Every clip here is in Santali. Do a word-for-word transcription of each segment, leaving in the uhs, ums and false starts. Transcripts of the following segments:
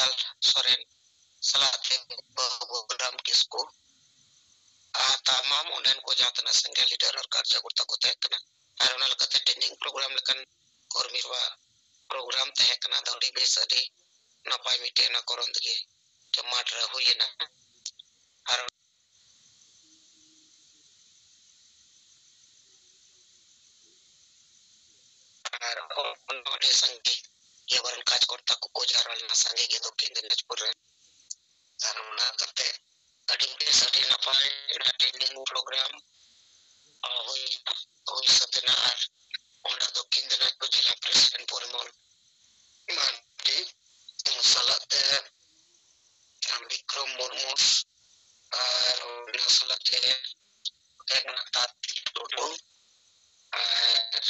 ᱞᱟᱞ ᱥᱚᱨᱮᱱ ᱥᱟᱞᱟᱜ ᱛᱮ ᱵᱟᱹᱵᱩ ᱨᱟᱢ ᱠᱤᱥᱠᱩ ᱟᱨ ᱛᱟᱢᱟᱢ ᱚᱸᱰᱮᱱ ᱠᱚ ᱡᱟᱦᱟᱸ ᱛᱤᱱᱟᱹᱜ ᱥᱮᱸᱜᱮᱞ ᱞᱤᱰᱟᱨ ᱟᱨ ᱠᱟᱨᱡᱚᱠᱚᱨᱛᱟ ᱠᱚ ᱛᱟᱦᱮᱸ ᱠᱟᱱᱟ᱾ ᱟᱨ ᱚᱱᱟ ᱞᱮᱠᱟᱛᱮ ᱴᱨᱮᱱᱤᱝ ᱯᱨᱳᱜᱨᱟᱢ ᱞᱮᱠᱟᱱ ᱠᱚᱨᱢᱤ ᱠᱚᱣᱟᱜ ᱯᱨᱳᱜᱨᱟᱢ ᱛᱟᱦᱮᱸ ᱠᱟᱱᱟ᱾ ᱟᱫᱚ ᱟᱹᱰᱤ ᱵᱮᱥ, ᱟᱹᱰᱤ ᱱᱟᱯᱟᱭ ᱢᱤᱫᱴᱮᱱ ᱚᱱᱟ ᱠᱚᱨᱚᱱᱫᱽ ᱜᱮ ᱡᱚᱢᱟᱴ ᱨᱮ ᱦᱩᱭᱮᱱᱟ᱾ ᱟᱨ ᱟᱨ ᱚᱸᱰᱮ ᱥᱟᱸᱜᱮ ᱜᱮ ᱟᱵᱚᱨᱮᱱ ᱠᱟᱡᱽᱠᱚᱨᱛᱟ ᱠᱚᱠᱚ ᱡᱟᱣᱨᱟ ᱞᱮᱱᱟ, ᱥᱟᱸᱜᱮ ᱜᱮ ᱫᱚᱠᱠᱷᱤᱱ ᱫᱤᱱᱟᱡᱽᱯᱩᱨ ᱨᱮ᱾ ᱟᱨ ᱚᱱᱟ ᱠᱟᱛᱮ ᱟᱹᱰᱤ ᱵᱮᱥ, ᱟᱹᱰᱤ ᱱᱟᱯᱟᱭ ᱚᱱᱟ ᱴᱨᱮᱱᱤᱝ ᱯᱨᱳᱜᱨᱟᱢ ᱦᱩᱭ, ᱦᱩᱭ ᱥᱟᱹᱛ ᱮᱱᱟ᱾ ᱟᱨ ᱚᱸᱰᱮ ᱫᱚᱠᱠᱷᱤᱱ ᱫᱤᱱᱟᱡᱽᱯᱩᱨ ᱡᱮᱞᱟ ᱯᱨᱮᱥᱤᱰᱮᱱᱴ ᱯᱚᱨᱤᱢᱚᱞ ᱢᱟᱱᱰᱤ ᱥᱟᱞᱟᱜ ᱛᱮ ᱵᱤᱠᱨᱚᱢ ᱢᱩᱨᱢᱩ ᱟᱨ ᱚᱱᱟ ᱥᱟᱞᱟᱜ ᱛᱮ ᱛᱟᱦᱮᱸ ᱠᱟᱱᱟ ᱛᱟᱛᱤ ᱴᱩᱰᱩ ᱟᱨ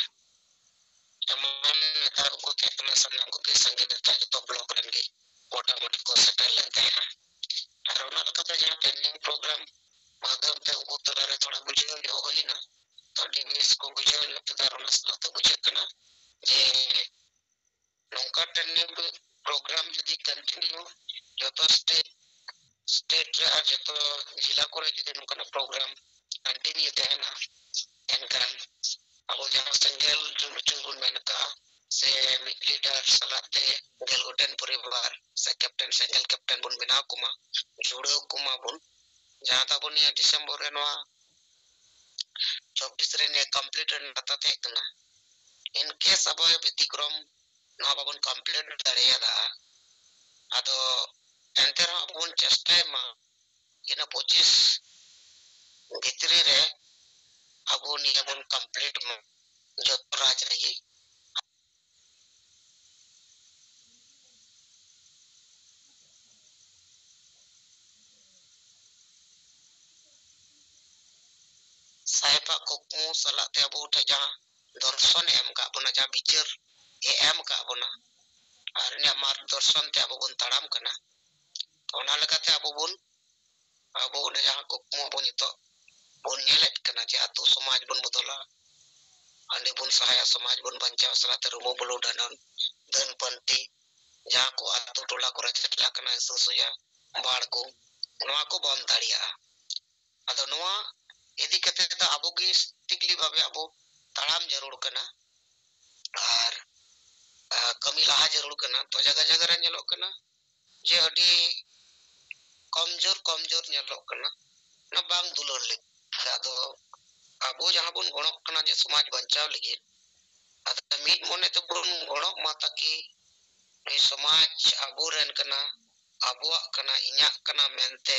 ᱮᱢᱟᱱ ᱱᱮᱛᱟ ᱠᱚᱠᱚ ᱛᱟᱦᱮᱸ ᱠᱟᱱᱟ᱾ ᱥᱟᱱᱟᱢ ᱠᱚᱜᱮ ᱥᱟᱸᱜᱮ ᱱᱮᱛᱟ ᱡᱚᱛᱚ ᱵᱞᱚᱠ ᱨᱮᱱ ᱜᱮ ᱢᱚᱴᱟᱢᱩᱴᱤ ᱠᱚ ᱥᱮᱴᱮᱨ ᱞᱮᱱ ᱛᱟᱦᱮᱸᱱᱟ᱾ ᱟᱨ ᱚᱱᱟ ᱞᱮᱠᱟᱛᱮ ᱡᱟᱦᱟᱸ ᱴᱨᱮᱱᱤᱝ ᱯᱨᱳᱜᱨᱟᱢ ᱢᱟᱫᱷᱚᱢ ᱛᱮ ᱩᱱᱠᱩ ᱛᱟᱞᱟᱨᱮ ᱛᱷᱚᱲᱟ ᱵᱩᱡᱷᱟᱹᱣ ᱧᱚᱜ ᱦᱩᱭᱱᱟ, ᱛᱚ ᱟᱹᱰᱤ ᱵᱮᱥ ᱠᱚ ᱵᱩᱡᱷᱟᱹᱣ ᱧᱚᱜ ᱠᱮᱫᱟ᱾ ᱟᱨ ᱚᱱᱟ ᱥᱟᱶᱛᱮ ᱵᱩᱡᱷᱟᱹᱜ ᱠᱟᱱᱟ ᱡᱮ ᱱᱚᱝᱠᱟ ᱴᱨᱮᱱᱤᱝ ᱯᱨᱳᱜᱨᱟᱢ ᱡᱩᱫᱤ ᱠᱚᱱᱴᱤᱱᱤᱭᱩ ᱡᱚᱛᱚ ᱥᱴᱮᱴ ᱥᱴᱮᱴ ᱨᱮ ᱟᱨ ᱡᱚᱛᱚ ᱡᱮᱞᱟ ᱠᱚᱨᱮ ᱡᱩᱫᱤ ᱱᱚᱝᱠᱟᱱᱟᱜ ᱯᱨᱳᱜᱨᱟᱢ ᱠᱚᱱᱴᱤᱱᱤᱭᱩ ᱛᱟᱦᱮᱱᱟ, ᱮᱱᱠᱷᱟᱱ ᱟᱵᱚ ᱡᱟᱦᱟᱸ ᱥᱮᱸᱜᱮᱞ ᱡᱩᱞ ᱦᱚᱪᱚ ᱵᱚᱱ ᱢᱮᱱ ᱠᱟᱜᱼᱟ, ᱥᱮ ᱢᱤᱫ ᱞᱤᱰᱟᱨ ᱥᱟᱞᱟᱜ ᱛᱮ ᱜᱮᱞ ᱜᱚᱴᱮᱱ ᱯᱚᱨᱤᱵᱟᱨ ᱥᱮ ᱠᱮᱯᱴᱮᱱ, ᱥᱮᱸᱜᱮᱞ ᱠᱮᱯᱴᱮᱱ ᱵᱚᱱ ᱵᱮᱱᱟᱣ ᱠᱚᱢᱟ, ᱡᱩᱲᱟᱹᱣ ᱠᱚᱢᱟ ᱵᱚᱱ, ᱡᱟᱦᱟᱸ ᱛᱟᱵᱚ ᱱᱤᱭᱟᱹ ᱰᱤᱥᱮᱢᱵᱚᱨ ᱨᱮ ᱱᱚᱣᱟ ᱪᱚᱵᱵᱤᱥ ᱨᱮ ᱱᱤᱭᱟᱹ ᱠᱚᱢᱯᱞᱤᱴ ᱨᱮᱱᱟᱜ ᱠᱟᱛᱷᱟ ᱛᱟᱦᱮᱸ ᱠᱟᱱᱟ᱾ ᱤᱱ ᱠᱮᱥ ᱟᱵᱚ ᱵᱮᱛᱤᱠᱨᱚᱢ ᱱᱚᱣᱟ ᱵᱟᱵᱚᱱ ᱠᱚᱢᱯᱞᱤᱴ ᱫᱟᱲᱮᱭᱟᱫᱟ, ᱟᱫᱚ ᱮᱱᱛᱮ ᱨᱮᱦᱚᱸ ᱟᱵᱚ ᱵᱚᱱ ᱪᱮᱥᱴᱟᱭ ᱢᱟ ᱤᱱᱟᱹ ᱯᱚᱸᱪᱤᱥ ᱵᱷᱤᱛᱨᱤ ᱨᱮ ᱟᱵᱚ ᱱᱤᱭᱟᱹ ᱵᱚᱱ ᱠᱚᱢᱯᱞᱤᱴ ᱢᱟ ᱡᱚᱛᱚ ᱨᱟᱡᱽ ᱨᱮᱜᱮ᱾ ᱥᱟᱦᱮᱵᱟᱜ ᱠᱩᱠᱢᱩ ᱥᱟᱞᱟᱜ ᱛᱮ ᱟᱵᱚ ᱴᱷᱮᱱ ᱡᱟᱦᱟᱸ ᱫᱚᱨᱥᱚᱱᱮ ᱮᱢ ᱟᱠᱟᱫ ᱵᱚᱱᱟ, ᱡᱟᱦᱟᱸ ᱵᱤᱪᱟᱹᱨ ᱮ ᱮᱢ ᱟᱠᱟᱫ ᱵᱚᱱᱟ, ᱟᱨ ᱩᱱᱤᱭᱟᱜ ᱢᱟᱨᱜᱽ ᱫᱚᱨᱥᱚᱱ ᱛᱮ ᱟᱵᱚ ᱵᱚᱱ ᱛᱟᱲᱟᱢ ᱠᱟᱱᱟ᱾ ᱛᱚ, ᱚᱱᱟ ᱞᱮᱠᱟᱛᱮ ᱟᱵᱚ ᱵᱚᱱ, ᱟᱵᱚ ᱚᱸᱰᱮ ᱡᱟᱦᱟᱸ ᱠᱩᱠᱢᱩ ᱟᱵᱚ ᱱᱤᱛᱚᱜ ᱵᱚᱱ ᱧᱮᱞᱮᱫ ᱠᱟᱱᱟ ᱡᱮ ᱟᱛᱳ ᱥᱚᱢᱟᱡᱽ ᱵᱚᱱ ᱵᱚᱫᱚᱞᱟ, ᱦᱟᱺᱰᱤ ᱵᱚᱱ ᱥᱟᱦᱟᱭᱟ, ᱥᱚᱢᱟᱡᱽ ᱵᱚᱱ ᱵᱟᱧᱪᱟᱣᱟ, ᱥᱟᱞᱟᱜ ᱛᱮ ᱨᱩᱢᱩ ᱵᱩᱞᱩ ᱰᱟᱸᱰᱚᱢ, ᱫᱷᱟᱹᱱ ᱯᱟᱱᱛᱤ, ᱡᱟᱦᱟᱸ ᱠᱚ ᱟᱛᱳ ᱴᱚᱞᱟ ᱠᱚᱨᱮ ᱪᱟᱞᱟᱜ ᱠᱟᱱᱟ ᱦᱤᱥᱟᱹ ᱥᱩᱭᱟ, ᱵᱟᱲ ᱠᱚ, ᱱᱚᱣᱟ ᱠᱚ ᱵᱚᱱᱫ ᱫᱟᱲᱮᱭᱟᱜᱼᱟ᱾ ᱟᱫᱚ ᱱᱚᱣᱟ ᱤᱫᱤ ᱠᱟᱛᱮ ᱫᱚ ᱟᱵᱚ ᱜᱮ strictly ᱵᱷᱟᱵᱮ ᱟᱵᱚ ᱛᱟᱲᱟᱢ ᱡᱟᱹᱨᱩᱲ ᱠᱟᱱᱟ ᱟᱨ, ᱟ, ᱠᱟᱹᱢᱤ ᱞᱟᱦᱟ ᱡᱟᱹᱨᱩᱲ ᱠᱟᱱᱟ᱾ ᱛᱚ ᱡᱟᱭᱜᱟ ᱡᱟᱭᱜᱟ ᱨᱮ ᱧᱮᱞᱚᱜ ᱠᱟᱱᱟ ᱡᱮ ᱟᱹᱰᱤ ᱠᱚᱢᱡᱳᱨ ᱠᱚᱢᱡᱳᱨ ᱧᱮᱞᱚᱜ ᱠᱟᱱᱟ, ᱚᱱᱟ ᱵᱟᱝ ᱫᱩᱞᱟᱹᱲ ᱞᱮᱠᱟ᱾ ᱟᱫᱚ ᱟᱵᱚ ᱡᱟᱦᱟᱸ ᱵᱚᱱ ᱜᱚᱲᱚᱜ ᱠᱟᱱᱟ ᱡᱮ ᱥᱚᱢᱟᱡᱽ ᱵᱟᱧᱪᱟᱣ ᱞᱟᱹᱜᱤᱫ, ᱟᱫᱚ ᱢᱤᱫ ᱢᱚᱱᱮ ᱛᱮᱵᱚᱱ ᱜᱚᱲᱚᱜ ᱢᱟ, ᱛᱟᱠᱤ ᱱᱩᱭ ᱥᱚᱢᱟᱡᱽ ᱟᱵᱚᱨᱮᱱ ᱠᱟᱱᱟ, ᱟᱵᱚᱣᱟᱜ ᱠᱟᱱᱟ, ᱤᱧᱟᱹᱜ ᱠᱟᱱᱟ ᱢᱮᱱᱛᱮ,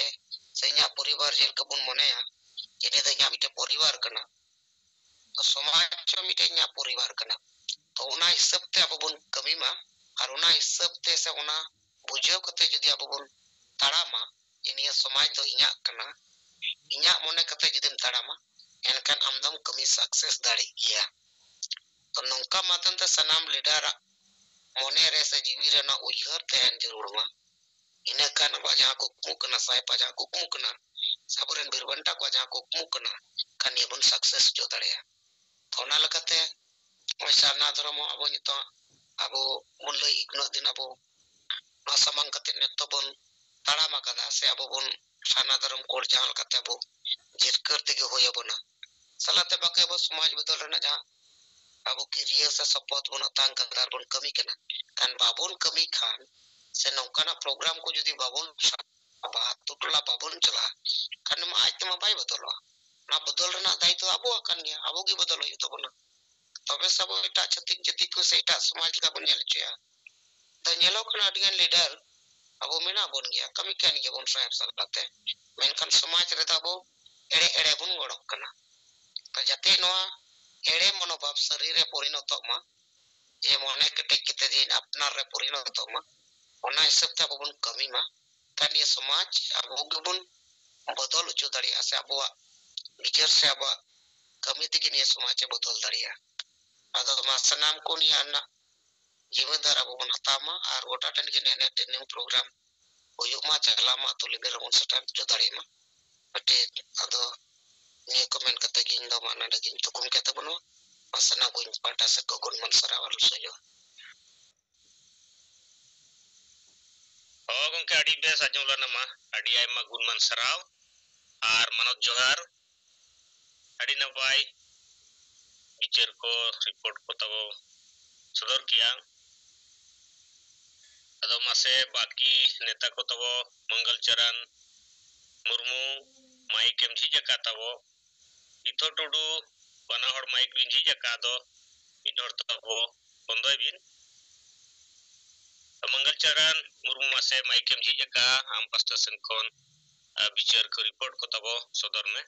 ᱥᱮ ᱤᱧᱟᱹᱜ ᱯᱚᱨᱤᱵᱟᱨ ᱡᱮᱞᱮᱠᱟ ᱵᱚᱱ ᱢᱚᱱᱮᱭᱟ ᱡᱮ ᱱᱤᱭᱟᱹ ᱫᱚ ᱤᱧᱟᱹᱜ ᱢᱤᱫᱴᱮᱱ ᱯᱚᱨᱤᱵᱟᱨ ᱠᱟᱱᱟ, ᱛᱚ ᱥᱚᱢᱟᱡᱽ ᱦᱚᱸ ᱢᱤᱫᱴᱮᱱ ᱤᱧᱟᱹᱜ ᱯᱚᱨᱤᱵᱟᱨ ᱠᱟᱱᱟ᱾ ᱛᱚ ᱚᱱᱟ ᱦᱤᱥᱟᱹᱵ ᱛᱮ ᱟᱵᱚ ᱵᱚᱱ ᱠᱟᱹᱢᱤ ᱢᱟ, ᱟᱨ ᱚᱱᱟ ᱦᱤᱥᱟᱹᱵ ᱛᱮ ᱥᱮ ᱚᱱᱟ ᱵᱩᱡᱷᱟᱹᱣ ᱠᱟᱛᱮ ᱡᱩᱫᱤ ᱟᱵᱚ ᱵᱚᱱ ᱛᱟᱲᱟᱢᱟ ᱡᱮ ᱱᱤᱭᱟᱹ ᱥᱚᱢᱟᱡᱽ ᱫᱚ ᱤᱧᱟᱹᱜ ᱠᱟᱱᱟ, ᱤᱧᱟᱹᱜ ᱢᱚᱱᱮ ᱠᱟᱛᱮ ᱡᱩᱫᱤᱢ ᱛᱟᱲᱟᱢᱟ, ᱮᱱᱠᱷᱟᱱ ᱟᱢ ᱫᱚᱢ ᱠᱟᱹᱢᱤ success ᱫᱟᱲᱮᱜ ᱜᱮᱭᱟ᱾ ᱛᱚ ᱱᱚᱝᱠᱟ ᱢᱟᱫᱷᱚᱢ ᱛᱮ ᱥᱟᱱᱟᱢ leader ᱟᱜ ᱢᱚᱱᱮ ᱨᱮ ᱥᱮ ᱡᱤᱣᱤ ᱨᱮ ᱱᱚᱣᱟ ᱩᱭᱦᱟᱹᱨ ᱛᱟᱦᱮᱱ ᱡᱟᱹᱨᱩᱲ ᱢᱟ᱾ ᱤᱱᱟᱹ ᱠᱷᱟᱱ ᱟᱵᱚᱣᱟᱜ ᱡᱟᱦᱟᱸ ᱠᱩᱠᱢᱩ ᱠᱟᱱᱟ, ᱥᱟᱭᱯᱟ ᱡᱟᱦᱟᱸ ᱠᱩᱠᱢᱩ ᱠᱟᱱᱟ, ᱥᱮ ᱟᱵᱚᱨᱮᱱ ᱵᱤᱨ ᱵᱟᱱᱴᱟ ᱠᱚᱣᱟᱜ ᱡᱟᱦᱟᱸ ᱠᱩᱠᱢᱩ ᱠᱟᱱᱟ, ᱠᱷᱟᱱ ᱱᱤᱭᱟᱹ ᱵᱚᱱ success ᱦᱚᱪᱚ ᱫᱟᱲᱮᱭᱟᱜᱼᱟ᱾ ᱛᱚ ᱚᱱᱟ ᱞᱮᱠᱟᱛᱮ ᱱᱚᱜᱼᱚᱭ ᱥᱟᱨᱱᱟ ᱫᱷᱚᱨᱚᱢ ᱦᱚᱸ ᱟᱵᱚ ᱱᱤᱛᱚᱜ ᱟᱵᱚ ᱵᱚᱱ ᱞᱟᱹᱭ ᱩᱱᱟᱹᱜ ᱫᱤᱱ ᱟᱵᱚ ᱱᱚᱣᱟ ᱥᱟᱢᱟᱝ ᱠᱟᱛᱮ ᱱᱤᱛᱚᱜ ᱵᱚᱱ ᱛᱟᱲᱟᱢ ᱟᱠᱟᱫᱟ, ᱥᱮ ᱟᱵᱚ ᱵᱚᱱ ᱥᱟᱨᱱᱟ ᱫᱷᱚᱨᱚᱢ code ᱡᱟᱦᱟᱸ ᱞᱮᱠᱟᱛᱮ ᱟᱵᱚ ᱡᱤᱨᱠᱟᱹᱨ ᱛᱮᱜᱮ ᱦᱩᱭ ᱟᱵᱚᱱᱟ᱾ ᱥᱟᱞᱟᱛᱮ ᱵᱟᱠᱚ ᱟᱵᱚ ᱥᱚᱢᱟᱡᱽ ᱵᱚᱫᱚᱞ ᱨᱮᱱᱟᱜ ᱡᱟᱦᱟᱸ ᱟᱵᱚ ᱠᱤᱨᱤᱭᱟᱹ ᱥᱮ ᱥᱚᱯᱚᱛ ᱵᱚᱱ ᱟᱛᱟᱝ ᱠᱟᱫᱟ ᱟᱨ ᱵᱚᱱ ᱠᱟᱹᱢᱤ ᱠᱟᱱᱟ, ᱠᱷᱟᱱ ᱵᱟᱵᱚᱱ ᱠᱟᱹᱢᱤ ᱠᱷᱟᱱ, ᱥᱮ ᱱᱚᱝᱠᱟᱱᱟᱜ program ᱠᱚ ᱡᱩᱫᱤ ᱵᱟᱵᱚᱱ ᱥᱟᱵᱟ, ᱟᱛᱳ ᱴᱚᱞᱟ ᱵᱟᱵᱚᱱ ᱪᱟᱞᱟᱜᱼᱟ, ᱠᱷᱟᱱ ᱢᱟ ᱟᱡ ᱛᱮᱢᱟ ᱵᱟᱭ ᱵᱚᱫᱚᱞᱚᱜᱼᱟ᱾ ᱚᱱᱟ ᱵᱚᱫᱚᱞ ᱨᱮᱱᱟᱜ ᱫᱟᱭᱤᱛᱛᱚ ᱟᱵᱚᱣᱟᱜ ᱠᱟᱱ ᱜᱮᱭᱟ, ᱟᱵᱚ ᱜᱮ ᱵᱚᱫᱚᱞ ᱦᱩᱭᱩᱜ ᱛᱟᱵᱚᱱᱟ᱾ ᱛᱚᱵᱮ ᱥᱮ ᱟᱵᱚ ᱮᱴᱟᱜ ᱪᱷᱟᱹᱛᱤᱠ ᱡᱟᱹᱛᱤ ᱠᱚ ᱥᱮ ᱮᱴᱟᱜ ᱥᱚᱢᱟᱡᱽ ᱞᱮᱠᱟ ᱵᱚᱱ ᱧᱮᱞ ᱦᱚᱪᱚᱭᱟ᱾ ᱛᱚ ᱧᱮᱞᱚᱜ ᱠᱟᱱᱟ ᱟᱹᱰᱤᱜᱟᱱ leader ᱟᱵᱚ ᱢᱮᱱᱟᱜ ᱵᱚᱱ ᱜᱮᱭᱟ, ᱠᱟᱹᱢᱤ ᱠᱟᱱ ᱜᱮᱭᱟᱵᱚᱱ ᱥᱟᱦᱮᱵ ᱥᱟᱞᱟᱜ ᱛᱮ, ᱢᱮᱱᱠᱷᱟᱱ ᱥᱚᱢᱟᱡᱽ ᱨᱮᱫᱚ ᱟᱵᱚ ᱮᱲᱮ ᱮᱲᱮ ᱵᱚᱱ ᱜᱚᱲᱚᱜ ᱠᱟᱱᱟ᱾ ᱛᱚ ᱡᱟᱛᱮ ᱱᱚᱣᱟ ᱮᱲᱮ ᱢᱚᱱᱳᱵᱷᱟᱵ ᱥᱟᱹᱨᱤ ᱨᱮ ᱯᱚᱨᱤᱱᱚᱛᱚᱜ ᱢᱟ, ᱡᱮ ᱢᱚᱱᱮ ᱠᱮᱴᱮᱡ ᱠᱟᱛᱮ ᱡᱮ ᱤᱧ ᱟᱯᱱᱟᱨ ᱨᱮ ᱯᱚᱨᱤᱱᱚᱛᱚᱜ ᱢᱟ, ᱚᱱᱟ ᱦᱤᱥᱟᱹᱵ ᱛᱮ ᱟᱵᱚ ᱵᱚᱱ ᱠᱟᱹᱢᱤ ᱢᱟ᱾ ᱠᱷᱟᱱ ᱱᱤᱭᱟᱹ ᱥᱚᱢᱟᱡᱽ ᱟᱵᱚ ᱜᱮᱵᱚᱱ ᱵᱚᱫᱚᱞ ᱦᱚᱪᱚ ᱫᱟᱲᱮᱭᱟᱜᱼᱟ, ᱥᱮ ᱟᱵᱚᱣᱟᱜ ᱵᱤᱪᱟᱹᱨ ᱥᱮ ᱟᱵᱚᱣᱟᱜ ᱠᱟᱹᱢᱤ ᱛᱮᱜᱮ ᱱᱤᱭᱟᱹ ᱥᱚᱢᱟᱡᱽ ᱮ ᱵᱚᱫᱚᱞ ᱫᱟᱲᱮᱭᱟᱜᱼᱟ᱾ ᱟᱫᱚ ᱢᱟ ᱥᱟᱱᱟᱢ ᱠᱚ ᱱᱤᱭᱟᱹ ᱨᱮᱱᱟᱜ ᱡᱤᱢᱟᱹᱫᱟᱨ ᱟᱵᱚ ᱵᱚᱱ ᱦᱟᱛᱟᱣ ᱢᱟ ᱟᱨ ᱜᱚᱴᱟ ᱴᱷᱮᱱ ᱜᱮ ᱱᱮᱜᱼᱮ ᱱᱤᱭᱟᱹ training program ᱦᱩᱭᱩᱜ ᱢᱟ, ᱪᱟᱞᱟᱜ ᱢᱟ, ᱟᱹᱛᱩ level ᱨᱮᱵᱚᱱ ᱥᱮᱴᱮᱨ ᱦᱚᱪᱚ ᱫᱟᱲᱮᱭᱟᱜ ᱢᱟ᱾ ᱢᱤᱫᱴᱮᱡ ᱟᱫᱚ ᱱᱤᱭᱟᱹ ᱠᱚ ᱢᱮᱱ ᱠᱟᱛᱮ ᱜᱮ ᱤᱧ ᱫᱚ ᱢᱟ ᱱᱚᱰᱮ ᱜᱤᱧ ᱛᱷᱩᱠᱩᱢ ᱠᱮᱫ ᱛᱟᱵᱚᱱᱟ᱾ ᱢᱟ ᱥᱟᱱᱟᱢ ᱠᱚ ᱤᱧ ᱯᱟᱦᱴᱟ ᱥᱮᱫ ᱠᱷᱚᱱ ᱜᱩᱱᱢᱟᱱ ᱥᱟᱨᱦᱟᱣ ᱟᱨ ᱥᱟᱹᱜᱩᱱ᱾ ᱜᱚᱢᱠᱮ, ᱟᱹᱰᱤ ᱵᱮᱥ ᱟᱸᱡᱚᱢ ᱞᱮᱱᱟ᱾ ᱢᱟ, ᱟᱹᱰᱤ ᱟᱭᱢᱟ ᱜᱩᱱᱢᱟᱱ ᱥᱟᱨᱦᱟᱣ ᱟᱨ ᱢᱟᱱᱚᱛ ᱡᱚᱦᱟᱨ᱾ ᱟᱹᱰᱤ ᱱᱟᱯᱟᱭ ᱵᱤᱪᱟᱹᱨ ᱠᱚ, ᱨᱤᱯᱳᱨᱴ ᱠᱚ ᱛᱟᱵᱚ ᱥᱚᱫᱚᱨ ᱠᱮᱜᱼᱟ᱾ ᱟᱫᱚ ᱢᱟᱥᱮ, ᱵᱟᱹᱠᱤ ᱱᱮᱛᱟ ᱠᱚ ᱛᱟᱵᱚ, ᱢᱚᱝᱜᱚᱞ ᱪᱚᱨᱚᱱ ᱢᱩᱨᱢᱩ, ᱢᱟᱭᱤᱠ ᱮᱢ ᱡᱷᱤᱡ ᱟᱠᱟᱫ ᱛᱟᱵᱚ, ᱤᱛᱷᱚ ᱴᱩᱰᱩ, ᱵᱟᱱᱟ ᱦᱚᱲ ᱢᱟᱭᱤᱠ ᱵᱤᱱ ᱡᱷᱤᱡ ᱟᱠᱟᱫ ᱫᱚ, ᱢᱤᱫ ᱦᱚᱲ ᱛᱟᱵᱚ ᱵᱚᱱᱫᱚᱭ ᱵᱤᱱ᱾ ᱢᱚᱝᱜᱚᱞ ᱪᱚᱨᱚᱱ ᱢᱩᱨᱢᱩ, ᱢᱟᱥᱮ ᱢᱟᱭᱤᱠ ᱮᱢ ᱡᱷᱤᱡ ᱟᱠᱟᱫᱼᱟ, ᱟᱢ ᱯᱟᱥᱴᱟ ᱥᱮᱱ ᱠᱷᱚᱱ, ᱟᱨ ᱵᱤᱪᱟᱹᱨ ᱠᱚ, ᱨᱤᱯᱳᱨᱴ ᱠᱚ ᱛᱟᱵᱚ ᱥᱚᱫᱚᱨ ᱢᱮ᱾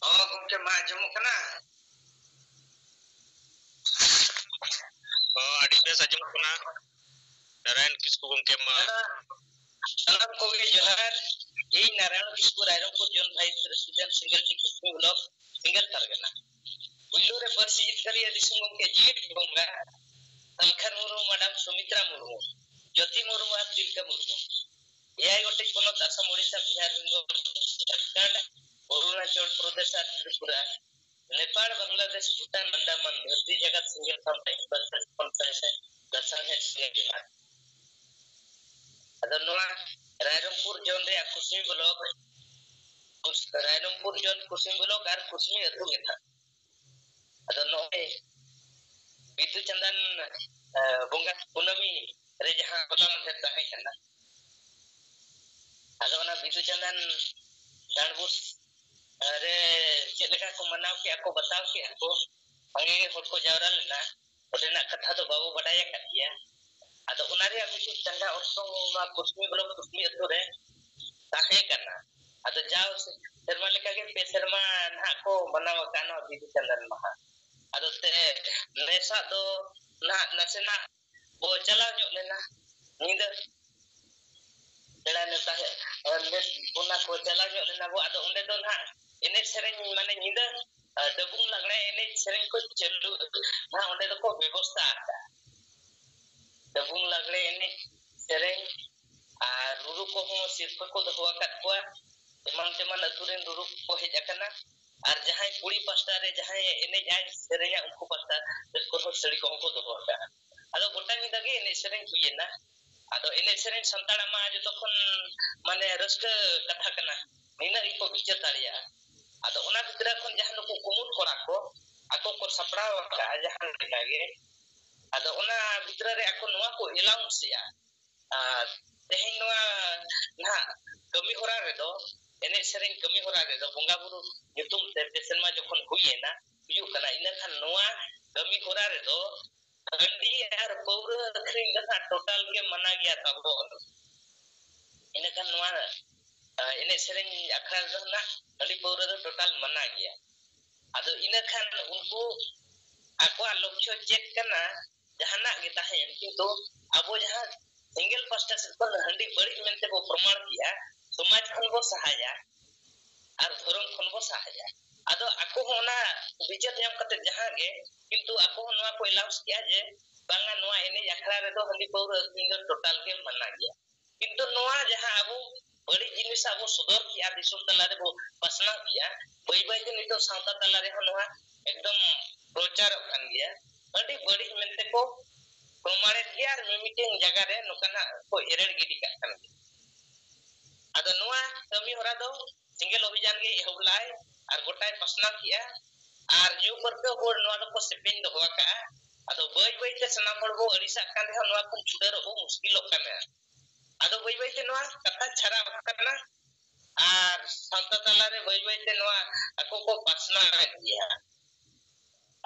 ᱦᱚᱸ ᱜᱚᱢᱠᱮ, ᱢᱟ ᱟᱸᱡᱚᱢᱚᱜ ᱠᱟᱱᱟ? ᱦᱚᱸ, ᱟᱹᱰᱤ ᱵᱮᱥ ᱟᱸᱡᱚᱢᱚᱜ ᱠᱟᱱᱟ᱾ ᱱᱟᱨᱟᱭᱚᱱ ᱠᱤᱥᱠᱩ ᱜᱚᱢᱠᱮ, ᱢᱟ᱾ ᱥᱟᱱᱟᱢ ᱠᱚᱜᱮ ᱡᱚᱦᱟᱨ᱾ ᱤᱧ Narayan Kisku, Rairangpur zone vice president, ᱥᱤᱝᱜᱮᱞ ᱴᱤ ᱠᱩᱥᱢᱤ ᱵᱞᱚᱠ, ᱥᱤᱝᱜᱮᱞ ᱯᱟᱨᱜᱟᱱᱟ᱾ ᱯᱩᱭᱞᱩ ᱨᱮ ᱯᱟᱹᱨᱥᱤ ᱡᱤᱛᱠᱟᱹᱨᱤᱭᱟᱹ ᱫᱤᱥᱚᱢ ᱜᱚᱢᱠᱮ ᱡᱤᱣᱤᱫ ᱵᱚᱸᱜᱟ ᱥᱟᱞᱠᱷᱟᱱ ᱢᱩᱨᱢᱩ, ᱢᱟᱰᱟᱢ ᱥᱩᱢᱤᱛᱨᱟ ᱢᱩᱨᱢᱩ, ᱡᱳᱛᱤ ᱢᱩᱨᱢᱩ ᱟᱨ ᱛᱤᱞᱠᱟᱹ ᱢᱩᱨᱢᱩ, ᱮᱭᱟᱭ ᱜᱚᱴᱮᱡ ᱯᱚᱱᱚᱛ, ᱟᱥᱟᱢ, ᱳᱰᱤᱥᱟ, ᱵᱤᱦᱟᱨ, ᱵᱮᱝᱜᱚᱞ, ᱡᱷᱟᱲᱠᱷᱚᱸᱰ, ᱚᱨᱩᱱᱟᱪᱚᱞ ᱯᱨᱚᱫᱮᱥ ᱟᱨ ᱛᱨᱤᱯᱩᱨᱟ, ᱱᱮᱯᱟᱲ, ᱵᱟᱝᱞᱟᱫᱮᱥ, ᱵᱷᱩᱴᱟᱱ, ᱟᱱᱰᱟᱢᱟᱱ, ᱫᱷᱟᱹᱨᱛᱤ ᱡᱟᱠᱟᱛ ᱥᱮᱸᱜᱮᱞ ᱥᱟᱶᱛᱟ ᱤᱧ ᱯᱟᱹᱨᱥᱤ ᱦᱚᱯᱚᱱ ᱥᱟᱭ ᱥᱟᱭ ᱞᱟᱥᱟᱲᱦᱮᱫ ᱥᱮᱸᱜᱮᱞ ᱡᱚᱦᱟᱨ᱾ ᱟᱫᱚ ᱱᱚᱣᱟ ᱨᱟᱭᱨᱚᱝᱯᱩᱨ ᱡᱳᱱ ᱨᱮᱭᱟᱜ ᱠᱩᱥᱢᱤ ᱵᱞᱚᱠ, ᱠᱩᱥ-, ᱨᱟᱭᱨᱚᱝᱯᱩᱨ ᱡᱳᱱ ᱠᱩᱥᱢᱤ ᱵᱞᱚᱠ ᱟᱨ ᱠᱩᱥᱢᱤ ᱟᱹᱛᱩ ᱜᱮ ᱱᱟᱦᱟᱜ᱾ ᱟᱫᱚ ᱱᱚᱜᱼᱚᱭ ᱵᱤᱫᱩ ᱪᱟᱸᱫᱟᱱ, ᱮ, ᱵᱚᱸᱜᱟ ᱠᱩᱱᱟᱹᱢᱤ ᱨᱮ ᱡᱟᱦᱟᱸ ᱦᱚᱞᱟ ᱢᱟᱫᱷᱮᱨ ᱛᱟᱦᱮᱸ ᱠᱟᱱᱟ, ᱟᱫᱚ ᱚᱱᱟ ᱵᱤᱫᱩ ᱪᱟᱸᱫᱟᱱ ᱰᱟᱸᱰᱵᱩᱥ, ᱮ, ᱨᱮ ᱪᱮᱫ ᱞᱮᱠᱟ ᱠᱚ ᱢᱟᱱᱟᱣ ᱠᱮᱜᱼᱟ ᱠᱚ, ᱵᱟᱛᱟᱣ ᱠᱮᱜᱼᱟ ᱠᱚ, ᱥᱟᱸᱜᱮ ᱜᱮ ᱦᱚᱲ ᱠᱚ ᱡᱟᱣᱨᱟ ᱞᱮᱱᱟ᱾ ᱚᱸᱰᱮᱱᱟᱜ ᱠᱟᱛᱷᱟ ᱫᱚ ᱵᱟᱵᱚ ᱵᱟᱰᱟᱭ ᱟᱠᱟᱫ ᱜᱮᱭᱟ᱾ ᱟᱫᱚ ᱚᱱᱟ ᱨᱮᱭᱟᱜ ᱢᱤᱫᱴᱤᱡ ᱪᱟᱸᱜᱟ ᱚᱨᱥᱚᱝ ᱱᱚᱣᱟ ᱠᱩᱥᱢᱤ ᱵᱞᱚᱠ ᱠᱩᱥᱢᱤ ᱟᱹᱛᱩ ᱨᱮ ᱛᱟᱦᱮᱸ ᱠᱟᱱᱟ᱾ ᱟᱫᱚ ᱡᱟᱣ ᱥᱮ-, ᱥᱮᱨᱢᱟ ᱞᱮᱠᱟᱜᱮ ᱯᱮ ᱥᱮᱨᱢᱟ ᱱᱟᱦᱟᱜ ᱠᱚ ᱢᱟᱱᱟᱣ ᱟᱠᱟᱫ ᱱᱚᱣᱟ ᱵᱤᱫᱩ ᱪᱟᱸᱫᱟᱱ ᱢᱟᱦᱟ᱾ ᱟᱫᱚ ᱛᱮ ᱱᱮᱥᱟᱜ ᱫᱚ ᱱᱟᱦᱟᱜ ᱱᱟᱥᱮᱱᱟᱜ ᱵᱚ ᱪᱟᱞᱟᱣ ᱧᱚᱜ ᱞᱮᱱᱟ, ᱧᱤᱫᱟᱹ ᱵᱮᱲᱟ ᱱᱮᱥᱟ ᱦᱮᱡ, ᱱᱮᱥ ᱚᱱᱟ ᱠᱚ ᱪᱟᱞᱟᱣ ᱧᱚᱜ ᱞᱮᱱᱟ ᱵᱚ᱾ ᱟᱫᱚ ᱚᱸᱰᱮ ᱫᱚ ᱱᱟᱦᱟᱜ ᱮᱱᱮᱡ ᱥᱮᱨᱮᱧ, ᱢᱟᱱᱮ ᱧᱤᱫᱟᱹ, ᱟᱨ ᱰᱟᱹᱵᱩᱝ ᱞᱟᱜᱽᱲᱮ ᱮᱱᱮᱡ ᱥᱮᱨᱮᱧ ᱠᱚ ᱪᱟᱹᱞᱩ ᱱᱟᱦᱟᱜ ᱚᱸᱰᱮ ᱫᱚᱠᱚ ᱵᱮᱵᱚᱥᱛᱷᱟ ᱟᱠᱟᱫᱼᱟ᱾ ᱰᱟᱹᱵᱩᱝ ᱞᱟᱜᱽᱲᱮ ᱮᱱᱮᱡ ᱥᱮᱨᱮᱧ ᱟᱨ ᱨᱩᱨᱩ ᱠᱚᱦᱚᱸ ᱥᱤᱨᱯᱟᱹ ᱠᱚ ᱫᱚᱦᱚ ᱟᱠᱟᱫ ᱠᱚᱣᱟ᱾ ᱮᱢᱟᱱ ᱛᱮᱢᱟᱱ ᱟᱹᱛᱩ ᱨᱮᱱ ᱨᱩᱨᱩ ᱠᱚᱠᱚ ᱦᱮᱡ ᱟᱠᱟᱱᱟ᱾ ᱟᱨ ᱡᱟᱦᱟᱸᱭ ᱠᱩᱲᱤ ᱯᱟᱥᱴᱟ ᱨᱮ ᱡᱟᱦᱟᱸᱭ ᱮᱱᱮᱡ ᱟᱭ ᱥᱮᱨᱮᱧᱟ, ᱩᱱᱠᱩ ᱯᱟᱥᱴᱟ ᱥᱮᱫ ᱠᱷᱚᱱ ᱦᱚᱸ ᱥᱟᱹᱲᱤ ᱠᱚᱦᱚᱸ ᱠᱚ ᱫᱚᱦᱚ ᱟᱠᱟᱫᱼᱟ᱾ ᱟᱫᱚ ᱜᱚᱴᱟ ᱧᱤᱫᱟᱹ ᱜᱮ ᱮᱱᱮᱡ ᱥᱮᱨᱮᱧ ᱦᱩᱭᱮᱱᱟ᱾ ᱟᱫᱚ ᱮᱱᱮᱡ ᱥᱮᱨᱮᱧ ᱥᱟᱱᱛᱟᱲᱟᱜ ᱢᱟ ᱡᱚᱛᱚ ᱠᱷᱚᱱ ᱢᱟᱱᱮ ᱨᱟᱹᱥᱠᱟᱹ ᱠᱟᱛᱷᱟ ᱠᱟᱱᱟ, ᱱᱤᱱᱟᱹᱜ ᱜᱮᱠᱚ ᱵᱤᱪᱟᱹᱨ ᱫᱟᱲᱮᱭᱟᱜᱼᱟ᱾ ᱟᱫᱚ ᱚᱱᱟ ᱵᱷᱤᱛᱨᱤ ᱠᱷᱚᱱ ᱡᱟᱦᱟᱸ ᱱᱩᱠᱩ ᱠᱩᱢᱩᱴ ᱠᱚᱲᱟ ᱠᱚ ᱟᱠᱚ ᱠᱚ ᱥᱟᱯᱲᱟᱣ ᱟᱠᱟᱫᱼᱟ ᱡᱟᱦᱟᱸ ᱞᱮᱠᱟ ᱜᱮ, ᱟᱫᱚ ᱚᱱᱟ ᱵᱷᱤᱛᱨᱤ ᱨᱮ ᱟᱠᱚ ᱱᱚᱣᱟ ᱠᱚ ᱮᱞᱟᱣᱩᱱᱥ ᱮᱫᱼᱟ᱾ ᱟᱨ ᱛᱮᱦᱮᱧ ᱱᱚᱣᱟ ᱱᱟᱦᱟᱜ ᱠᱟᱹᱢᱤ ᱦᱚᱨᱟ ᱨᱮᱫᱚ, ᱮᱱᱮᱡ ᱥᱮᱨᱮᱧ ᱠᱟᱹᱢᱤ ᱦᱚᱨᱟ ᱨᱮᱫᱚ ᱵᱚᱸᱜᱟ ᱵᱩᱨᱩ ᱧᱩᱛᱩᱢ ᱛᱮ ᱯᱮ ᱥᱮᱨᱢᱟ ᱡᱚᱠᱷᱚᱱ ᱦᱩᱭᱮᱱᱟ, ᱦᱩᱭᱩᱜ ᱠᱟᱱᱟ, ᱤᱱᱟᱹ ᱠᱷᱟᱱ ᱱᱚᱣᱟ ᱠᱟᱹᱢᱤ ᱦᱚᱨᱟ ᱨᱮᱫᱚ ᱦᱟᱺᱰᱤ ᱟᱨ ᱯᱟᱹᱣᱨᱟᱹ ᱟᱹᱠᱷᱨᱤᱧ ᱫᱚ ᱱᱟᱦᱟᱜ ᱴᱳᱴᱟᱞ ᱜᱮ ᱢᱟᱱᱟ ᱜᱮᱭᱟ ᱛᱟᱵᱚᱱ᱾ ᱤᱱᱟᱹ ᱠᱷᱟᱱ ᱱᱚᱣᱟ ᱮᱱᱮᱡ ᱥᱮᱨᱮᱧ ᱟᱠᱷᱲᱟ ᱨᱮᱫᱚ ᱱᱟᱦᱟᱜ ᱦᱟᱺᱰᱤ ᱯᱟᱹᱣᱨᱟᱹ ᱫᱚ ᱴᱳᱴᱟᱞ ᱢᱟᱱᱟ ᱜᱮᱭᱟ᱾ ᱟᱫᱚ ᱤᱱᱟᱹ ᱠᱷᱟᱱ ᱩᱱᱠᱩ ᱟᱠᱚᱣᱟᱜ ᱞᱚᱠᱠᱷᱚ ᱪᱮᱫ ᱠᱟᱱᱟ, ᱡᱟᱦᱟᱱᱟᱜ ᱜᱮ ᱛᱟᱦᱮᱸᱭᱮᱱ, ᱠᱤᱱᱛᱩ ᱟᱵᱚ ᱡᱟᱦᱟᱸ ᱥᱮᱸᱜᱮᱞ ᱯᱟᱥᱴᱟ ᱥᱮᱫ ᱠᱷᱚᱱ ᱦᱟᱺᱰᱤ ᱵᱟᱹᱲᱤᱡ ᱢᱮᱱᱛᱮ ᱵᱚ ᱯᱨᱚᱢᱟᱬ ᱠᱮᱜᱼᱟ, ᱥᱚᱢᱟᱡᱽ ᱠᱷᱚᱱ ᱵᱚ ᱥᱟᱦᱟᱭᱟ ᱟᱨ ᱫᱷᱚᱨᱚᱢ ᱠᱷᱚᱱ ᱵᱚ ᱥᱟᱦᱟᱭᱟ᱾ ᱟᱫᱚ ᱟᱠᱚ ᱦᱚᱸ ᱚᱱᱟ ᱵᱤᱪᱟᱹᱨ ᱧᱟᱢ ᱠᱟᱛᱮ ᱡᱟᱦᱟᱸ ᱜᱮ, ᱠᱤᱱᱛᱩ ᱟᱠᱚ ᱦᱚᱸ ᱱᱚᱣᱟ ᱠᱚ ᱮᱞᱟᱣᱩᱱᱥ ᱠᱮᱜᱼᱟ ᱡᱮ ᱵᱟᱝᱟ, ᱱᱚᱣᱟ ᱮᱱᱮᱡ ᱟᱠᱷᱲᱟ ᱨᱮᱫᱚ ᱦᱟᱺᱰᱤ ᱯᱟᱹᱣᱨᱟᱹ ᱟᱹᱠᱷᱨᱤᱧ ᱫᱚ ᱴᱳᱴᱟᱞ ᱜᱮ ᱢᱟᱱᱟ ᱜᱮᱭᱟ᱾ ᱠᱤᱱᱛᱩ ᱱᱚᱣᱟ ᱡᱟᱦᱟᱸ ᱟᱵᱚ ᱵᱟᱹᱲᱤᱡ ᱡᱤᱱᱤᱥ ᱟᱵᱚ ᱥᱚᱫᱚᱨ ᱠᱮᱜᱼᱟ, ᱫᱤᱥᱚᱢ ᱛᱟᱞᱟ ᱨᱮᱵᱚ ᱯᱟᱥᱱᱟᱣ ᱠᱮᱜᱼᱟ, ᱵᱟᱹᱭ ᱵᱟᱹᱭ ᱛᱮ ᱱᱤᱛᱚᱜ ᱥᱟᱶᱛᱟ ᱛᱟᱞᱟ ᱨᱮᱦᱚᱸ ᱱᱚᱣᱟ ᱮᱠᱫᱚᱢ ᱯᱨᱚᱪᱟᱨᱚᱜ ᱠᱟᱱ ᱜᱮᱭᱟ᱾ ᱟᱹᱰᱤ ᱵᱟᱹᱲᱤᱡ ᱢᱮᱱᱛᱮ ᱠᱚ ᱯᱨᱚᱢᱟᱬᱮᱫ ᱜᱮᱭᱟ ᱟᱨ ᱢᱤᱢᱤᱫᱴᱮᱱ ᱡᱟᱭᱜᱟ ᱨᱮ ᱱᱚᱝᱠᱟᱱᱟᱜ ᱠᱚ ᱮᱨᱮᱲ ᱜᱤᱰᱤ ᱠᱟᱜ ᱠᱟᱱ ᱜᱮᱭᱟ᱾ ᱟᱫᱚ ᱱᱚᱣᱟ ᱠᱟᱹᱢᱤ ᱦᱚᱨᱟ ᱫᱚ ᱥᱮᱸᱜᱮᱞ ᱚᱵᱷᱤᱡᱟᱱ ᱜᱮ ᱮᱦᱚᱵ ᱞᱟᱜᱼᱟᱭ ᱟᱨ ᱜᱚᱴᱟᱭ ᱯᱟᱥᱱᱟᱣ ᱠᱮᱜᱼᱟ᱾ ᱟᱨ ᱧᱩ ᱯᱟᱹᱨᱠᱟᱹᱣ ᱦᱚᱲ ᱱᱚᱣᱟ ᱫᱚᱠᱚ ᱥᱮᱯᱮᱧ ᱫᱚᱦᱚ ᱟᱠᱟᱜᱼᱟ᱾ ᱟᱫᱚ ᱵᱟᱹᱭ ᱵᱟᱹᱭ ᱛᱮ ᱥᱟᱱᱟᱢ ᱦᱚᱲ ᱵᱚ ᱟᱹᱲᱤᱥᱟᱜ ᱠᱟᱱ ᱨᱮᱦᱚᱸ ᱱᱚᱣᱟ ᱠᱷᱚᱱ ᱪᱷᱩᱰᱟᱹᱨᱚᱜ ᱵᱚ ᱢᱩᱥᱠᱤᱞᱚᱜ ᱠᱟᱱᱟ᱾ ᱟᱫᱚ ᱵᱟᱹᱭ ᱵᱟᱹᱭ ᱛᱮ ᱱᱚᱣᱟ ᱠᱟᱛᱷᱟ ᱪᱷᱟᱨᱟᱣ ᱠᱟᱱᱟ ᱟᱨ ᱥᱟᱶᱛᱟ ᱛᱟᱞᱟᱨᱮ ᱵᱟᱹᱭ ᱵᱟᱹᱭ ᱛᱮ ᱱᱚᱣᱟ ᱟᱠᱚ ᱠᱚ ᱯᱟᱥᱱᱟᱣᱮᱫ ᱜᱮᱭᱟ᱾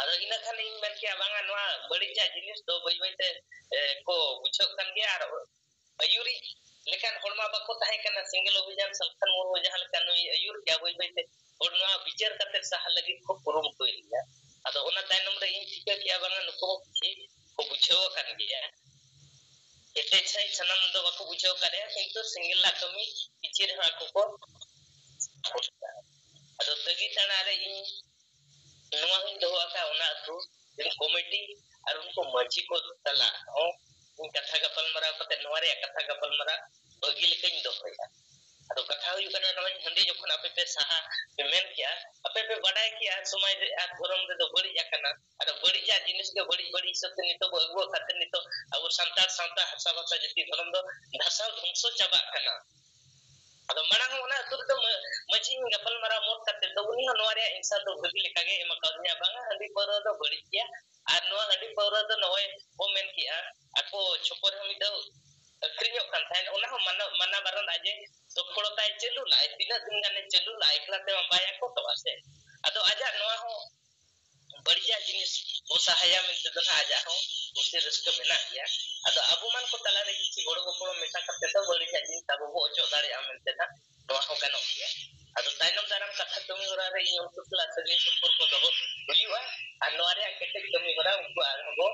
ᱟᱫᱚ ᱤᱱᱟᱹ ᱠᱷᱟᱱ ᱤᱧ ᱢᱮᱱ ᱠᱮᱭᱟ, ᱵᱟᱝᱟ, ᱱᱚᱣᱟ ᱵᱟᱹᱲᱤᱡᱟᱜ ᱡᱤᱱᱤᱥ ᱫᱚ ᱵᱟᱹᱭ ᱵᱟᱹᱭ ᱛᱮ, ᱮ, ᱠᱚ ᱵᱩᱡᱷᱟᱹᱜ ᱠᱟᱱ ᱜᱮᱭᱟ᱾ ᱟᱨ ᱟᱹᱭᱩᱨᱤᱡ ᱞᱮᱠᱟᱱ ᱦᱚᱲ ᱢᱟ ᱵᱟᱠᱚ ᱛᱟᱦᱮᱸ ᱠᱟᱱᱟ᱾ ᱥᱮᱸᱜᱮᱞ ᱚᱵᱷᱤᱡᱟᱱ ᱥᱟᱞᱠᱷᱟᱱ ᱢᱩᱨᱢᱩ ᱡᱟᱦᱟᱸ ᱞᱮᱠᱟ ᱱᱩᱭ ᱟᱹᱭᱩᱨ ᱠᱮᱜᱼᱟ, ᱵᱟᱹᱭ ᱵᱟᱹᱭ ᱛᱮ ᱦᱚᱲ ᱱᱚᱣᱟ ᱵᱤᱪᱟᱹᱨ ᱠᱟᱛᱮ ᱥᱟᱦᱟ ᱞᱟᱹᱜᱤᱫ ᱠᱚ ᱠᱩᱨᱩᱢᱩᱴᱩᱭᱮᱫ ᱜᱮᱭᱟ᱾ ᱟᱫᱚ ᱚᱱᱟ ᱛᱟᱭᱱᱚᱢ ᱨᱮ ᱤᱧ ᱴᱷᱤᱠᱟᱹ ᱠᱮᱜᱼᱟ, ᱵᱟᱝᱟ, ᱱᱩᱠᱩ ᱦᱚᱸ ᱠᱤᱪᱷᱤ ᱠᱚ ᱵᱩᱡᱷᱟᱹᱣ ᱟᱠᱟᱱ ᱜᱮᱭᱟ᱾ ᱠᱮᱴᱮᱡ ᱥᱟᱺᱦᱤᱡ ᱥᱟᱱᱟᱢ ᱫᱚ ᱵᱟᱠᱚ ᱵᱩᱡᱷᱟᱹᱣ ᱟᱠᱟᱫ ᱨᱮᱦᱚᱸ, ᱠᱤᱱᱛᱩ ᱥᱮᱸᱜᱮᱞᱟᱜ ᱠᱟᱹᱢᱤ ᱠᱤᱪᱷᱤ ᱨᱮᱦᱚᱸ ᱟᱠᱚ ᱠᱚ ᱟᱫᱚ ᱛᱟᱹᱜᱤ ᱛᱟᱲᱟ ᱨᱮ ᱤᱧ ᱱᱚᱣᱟ ᱦᱚᱸᱧ ᱫᱚᱦᱚ ᱟᱠᱟᱫ, ᱚᱱᱟ ᱟᱹᱛᱩ ᱨᱮᱱ ᱠᱚᱢᱤᱴᱤ ᱟᱨ ᱩᱱᱠᱩ ᱢᱟᱹᱡᱷᱤ ᱠᱚ ᱥᱟᱞᱟᱜ ᱦᱚᱸ ᱤᱧ ᱠᱟᱛᱷᱟ ᱜᱟᱯᱟᱞᱢᱟᱨᱟᱣ ᱠᱟᱛᱮ ᱱᱚᱣᱟ ᱨᱮᱭᱟᱜ ᱠᱟᱛᱷᱟ ᱜᱟᱯᱟᱞᱢᱟᱨᱟᱣ ᱵᱷᱟᱹᱜᱤ ᱞᱮᱠᱟᱧ ᱫᱚᱦᱚᱭᱟ᱾ ᱟᱫᱚ ᱠᱟᱛᱷᱟ ᱦᱩᱭᱩᱜ ᱠᱟᱱᱟ, ᱱᱚᱣᱟᱧ ᱡᱚᱠᱷᱚᱱ ᱟᱯᱮ ᱯᱮ ᱥᱟᱦᱟ ᱯᱮ ᱢᱮᱱ ᱠᱮᱜᱼᱟ, ᱟᱯᱮ ᱯᱮ ᱵᱟᱰᱟᱭ ᱠᱮᱜᱼᱟ ᱥᱚᱢᱟᱡᱽ ᱨᱮ ᱟᱨ ᱫᱷᱚᱨᱚᱢ ᱨᱮᱫᱚ ᱵᱟᱹᱲᱤᱡ ᱟᱠᱟᱱᱟ᱾ ᱟᱫᱚ ᱵᱟᱹᱲᱤᱡᱟᱜ ᱡᱤᱱᱤᱥ ᱜᱮ ᱵᱟᱹᱲᱤᱡ ᱵᱟᱹᱲᱤᱡ ᱦᱤᱥᱟᱹᱵ ᱛᱮ ᱱᱤᱛᱚᱜ ᱵᱚ ᱟᱹᱜᱩ ᱟᱠᱟᱫ ᱛᱮ ᱱᱤᱛᱚᱜ ᱟᱵᱚ ᱥᱟᱱᱛᱟᱲ ᱥᱟᱶᱛᱟ ᱦᱟᱥᱟ ᱵᱷᱟᱥᱟ ᱡᱟᱹᱛᱤ ᱫᱷᱚᱨᱚᱢ ᱫᱚ ᱫᱷᱟᱥᱟᱣ ᱫᱷᱚᱝᱥᱚ ᱪᱟᱵᱟᱜ ᱠᱟᱱᱟ᱾ ᱟᱫᱚ ᱢᱟᱲᱟᱝ ᱦᱚᱸ ᱚᱱᱟ ᱟᱹᱛᱩ ᱨᱮᱫᱚ ᱢᱟᱹ-, ᱢᱟᱹᱡᱷᱤ ᱜᱟᱯᱟᱞ ᱢᱟᱨᱟᱣ ᱢᱚᱛ ᱠᱟᱛᱮ ᱫᱚ ᱩᱱᱤ ᱦᱚᱸ ᱱᱚᱣᱟ ᱨᱮᱭᱟᱜ answer ᱫᱚ ᱵᱷᱟᱹᱜᱤ ᱞᱮᱠᱟ ᱜᱮ ᱮᱢ ᱟᱠᱟᱣᱫᱤᱧᱟ, ᱵᱟᱝᱟ ᱦᱟᱺᱰᱤ ᱯᱟᱹᱣᱨᱟᱹ ᱫᱚ ᱵᱟᱹᱲᱤᱡ ᱜᱮᱭᱟ᱾ ᱟᱨ ᱱᱚᱣᱟ ᱦᱟᱺᱰᱤ ᱯᱟᱹᱣᱨᱟᱹ ᱫᱚ ᱱᱚᱜᱼᱚᱭ ᱵᱚ ᱢᱮᱱ ᱠᱮᱜᱼᱟ, ᱟᱠᱚ ᱪᱷᱚᱠᱚ ᱨᱮᱦᱚᱸ ᱢᱤᱫ ᱫᱷᱟᱣ ᱟᱹᱠᱷᱨᱤᱧᱚᱜ ᱠᱟᱱ ᱛᱟᱦᱮᱸᱫ, ᱚᱱᱟ ᱦᱚᱸ ᱢᱟᱱᱟ, ᱢᱟᱱᱟ ᱵᱟᱨᱚᱱ ᱟᱡ ᱮ ᱥᱚᱯᱷᱚᱞᱚᱛᱟᱭ ᱪᱟᱹᱞᱩ ᱞᱟᱜᱼᱟᱭ, ᱛᱤᱱᱟᱹᱜ ᱫᱤᱱ ᱜᱟᱱᱮ ᱪᱟᱹᱞᱩ ᱞᱟᱜᱼᱟ, ᱮᱠᱞᱟ ᱛᱮᱢᱟ ᱵᱟᱭ ᱟᱠᱚᱴᱚᱜᱼᱟ ᱥᱮ᱾ ᱟᱫᱚ ᱟᱡᱟᱜ ᱱᱚᱣᱟ ᱦᱚᱸ ᱵᱟᱹᱲᱤᱡᱟᱜ ᱡᱤᱱᱤᱥ ᱵᱚ ᱥᱟᱦᱟᱭᱟ ᱢᱮᱱᱛᱮ ᱫᱚ ᱱᱟᱦᱟᱜ ᱟᱡᱟᱜ ᱦᱚᱸ ᱠᱩᱥᱤ ᱨᱟᱹᱥᱠᱟᱹ ᱢᱮᱱᱟᱜ ᱜᱮᱭᱟ᱾ ᱟᱫᱚ ᱟᱵᱚ ᱢᱟᱱ ᱠᱚ ᱛᱟᱞᱟᱨᱮ ᱠᱤᱪᱷᱩ ᱜᱚᱲᱚ ᱜᱚᱯᱚᱲᱚ ᱢᱮᱥᱟ ᱠᱟᱛᱮ ᱫᱚ ᱵᱟᱹᱲᱤᱡᱟᱜ ᱡᱤᱱᱤᱥ ᱟᱵᱚ ᱵᱚ ᱚᱪᱚᱜ ᱫᱟᱲᱮᱭᱟᱜᱼᱟ ᱢᱮᱱᱛᱮ ᱱᱟᱦᱟᱜ ᱱᱚᱣᱟ ᱦᱚᱸ ᱜᱟᱱᱚᱜ ᱜᱮᱭᱟ᱾ ᱟᱫᱚ ᱛᱟᱭᱱᱚᱢ ᱫᱟᱨᱟᱢ ᱠᱟᱛᱷᱟ ᱠᱟᱹᱢᱤ ᱦᱚᱨᱟ ᱨᱮ ᱤᱧ ᱩᱱᱠᱩ ᱥᱟᱞᱟᱜ ᱥᱟᱹᱜᱟᱹᱭ ᱥᱚᱢᱯᱚᱨᱠᱚ ᱫᱚᱦᱚ ᱦᱩᱭᱩᱜᱼᱟ᱾ ᱟᱨ ᱱᱚᱣᱟ ᱨᱮᱭᱟᱜ ᱠᱮᱴᱮᱡ ᱠᱟᱹᱢᱤ ᱦᱚᱨᱟ ᱩᱱᱠᱩ ᱟᱨᱦᱚᱸ ᱵᱚ,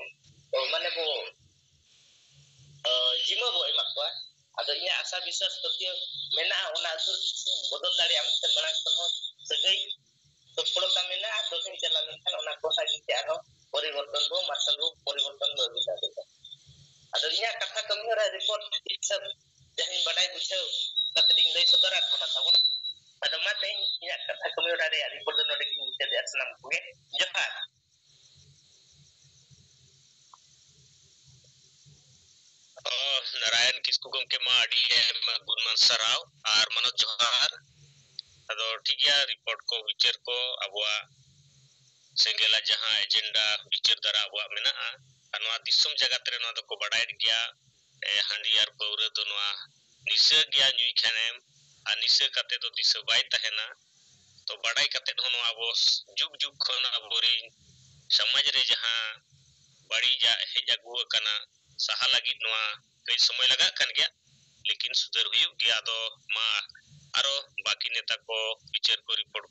ᱢᱟᱱᱮ ᱵᱚ, ᱚ, ᱡᱤᱢᱟᱹ ᱵᱚ ᱮᱢᱟ ᱠᱚᱣᱟ᱾ ᱟᱫᱚ ᱤᱧᱟᱹᱜ ᱟᱥᱟ ᱵᱤᱥᱣᱟᱥ ᱯᱟᱹᱛᱭᱟᱹᱣ ᱢᱮᱱᱟᱜᱼᱟ, ᱚᱱᱟ ᱟᱹᱛᱩ ᱵᱚᱫᱚᱞ ᱫᱟᱲᱮᱭᱟᱜᱼᱟ ᱢᱮᱱᱛᱮ ᱢᱟᱲᱟᱝ ᱠᱷᱚᱱ ᱦᱚᱸ ᱥᱟᱹᱜᱟᱹᱭ ᱥᱚᱯᱷᱚᱞᱚᱛᱟ ᱢᱮᱱᱟᱜᱼᱟ᱾ ᱟᱨ ᱫᱚᱥ ᱤᱧ ᱪᱟᱞᱟᱣ ᱞᱮᱱᱠᱷᱟᱱ ᱚᱱᱟ ᱠᱚ ᱦᱟᱸᱜ ᱡᱩᱫᱤ ᱟᱨᱦᱚᱸ ᱯᱚᱨᱤᱵᱚᱨᱛᱚᱱ ᱵᱚ, ᱢᱟᱨᱥᱟᱞ ᱵᱚ ᱯᱚᱨᱤᱵᱚᱨᱛᱚᱱ ᱵᱚ ᱟᱹᱜᱩ ᱫᱟᱲᱮᱭᱟᱜᱼᱟ᱾ ᱟᱫᱚ ᱤᱧᱟᱹᱜ ᱠᱟᱛᱷᱟ ᱠᱟᱹᱢᱤ ᱦᱚᱨᱟ ᱨᱤᱯᱳᱨᱴ ᱦᱤᱥᱟᱹᱵ ᱡᱟᱦᱟᱸᱧ ᱵᱟᱰᱟᱭ ᱵᱩᱡᱷᱟᱹᱣ ᱠᱟᱛᱮ ᱤᱧ ᱞᱟᱹᱭ ᱥᱚᱫᱚᱨᱟᱫ ᱵᱚᱱᱟ ᱛᱟᱵᱚᱱ᱾ ᱟᱫᱚ ᱢᱟ ᱛᱮᱦᱮᱧ ᱤᱧᱟᱹᱜ ᱠᱟᱛᱷᱟ ᱠᱟᱹᱢᱤ ᱦᱚᱨᱟ ᱨᱮᱭᱟᱜ ᱨᱤᱯᱳᱨᱴ ᱫᱚ ᱱᱚᱰᱮ ᱜᱤᱧ ᱢᱩᱪᱟᱹᱫᱮᱜᱼᱟ᱾ ᱥᱟᱱᱟᱢ ᱠᱚᱜᱮ ᱡᱚᱦᱟᱨ᱾ ᱚ, ᱱᱟᱨᱟᱭᱚᱱ ᱠᱤᱥᱠᱩ ᱜᱚᱢᱠᱮ ᱢᱟ ᱟᱹᱰᱤ ᱟᱭᱢᱟ ᱜᱩᱱᱢᱟᱱ ᱥᱟᱨᱦᱟᱣ ᱟᱨ ᱢᱟᱱᱚᱛ ᱡᱚᱦᱟᱨ᱾ ᱟᱫᱚ ᱴᱷᱤᱠ ᱜᱮᱭᱟ, ᱨᱤᱯᱳᱨᱴ ᱠᱚ, ᱵᱤᱪᱟᱹᱨ ᱠᱚ ᱟᱵᱚᱣᱟᱜ ᱥᱮᱸᱜᱮᱞᱟᱜ ᱡᱟᱦᱟᱸ ᱮᱡᱮᱱᱰᱟ ᱵᱤᱪᱟᱹᱨ ᱫᱷᱟᱨᱟ ᱟᱵᱚᱣᱟᱜ ᱢᱮᱱᱟᱜᱼᱟ, ᱟᱨ ᱱᱚᱣᱟ ᱫᱤᱥᱚᱢ ᱡᱟᱠᱟᱛ ᱨᱮ ᱱᱚᱣᱟ ᱫᱚᱠᱚ ᱵᱟᱰᱟᱭᱮᱫ ᱜᱮᱭᱟ, ᱮ, ᱦᱟᱺᱰᱤ ᱟᱨ ᱯᱟᱹᱣᱨᱟᱹ ᱫᱚ ᱱᱚᱣᱟ ᱱᱤᱥᱟᱹ ᱜᱮᱭᱟ, ᱧᱩᱭ ᱠᱷᱟᱱᱮᱢ, ᱟᱨ ᱱᱤᱥᱟᱹ ᱠᱟᱛᱮ ᱫᱚ ᱫᱤᱥᱟᱹ ᱵᱟᱭ ᱛᱟᱦᱮᱱᱟ᱾ ᱛᱚ ᱵᱟᱰᱟᱭ ᱠᱟᱛᱮ ᱦᱚᱸ ᱱᱚᱣᱟ ᱟᱵᱚ ᱡᱩᱜᱽ ᱡᱩᱜᱽ ᱠᱷᱚᱱ ᱟᱵᱚᱨᱤᱱ ᱥᱚᱢᱟᱡᱽ ᱨᱮ ᱡᱟᱦᱟᱸ ᱵᱟᱹᱲᱤᱡᱟᱜ ᱦᱮᱡ ᱟᱹᱜᱩ ᱟᱠᱟᱱᱟ, ᱥᱟᱦᱟ ᱞᱟᱹᱜᱤᱫ ᱱᱚᱣᱟ ᱠᱟᱹᱡ ᱥᱚᱢᱚᱭ ᱞᱟᱜᱟᱜ ᱠᱟᱱ ᱜᱮᱭᱟ, ᱞᱮᱠᱤᱱ ᱥᱩᱫᱷᱟᱹᱨ ᱦᱩᱭᱩᱜ ᱜᱮᱭᱟ᱾ ᱟᱫᱚ ᱢᱟ ᱟᱨᱚ ᱵᱟᱹᱠᱤ ᱱᱮᱛᱟ ᱠᱚ ᱵᱤᱪᱟᱹᱨ ᱠᱚ ᱨᱤᱯᱳᱨᱴ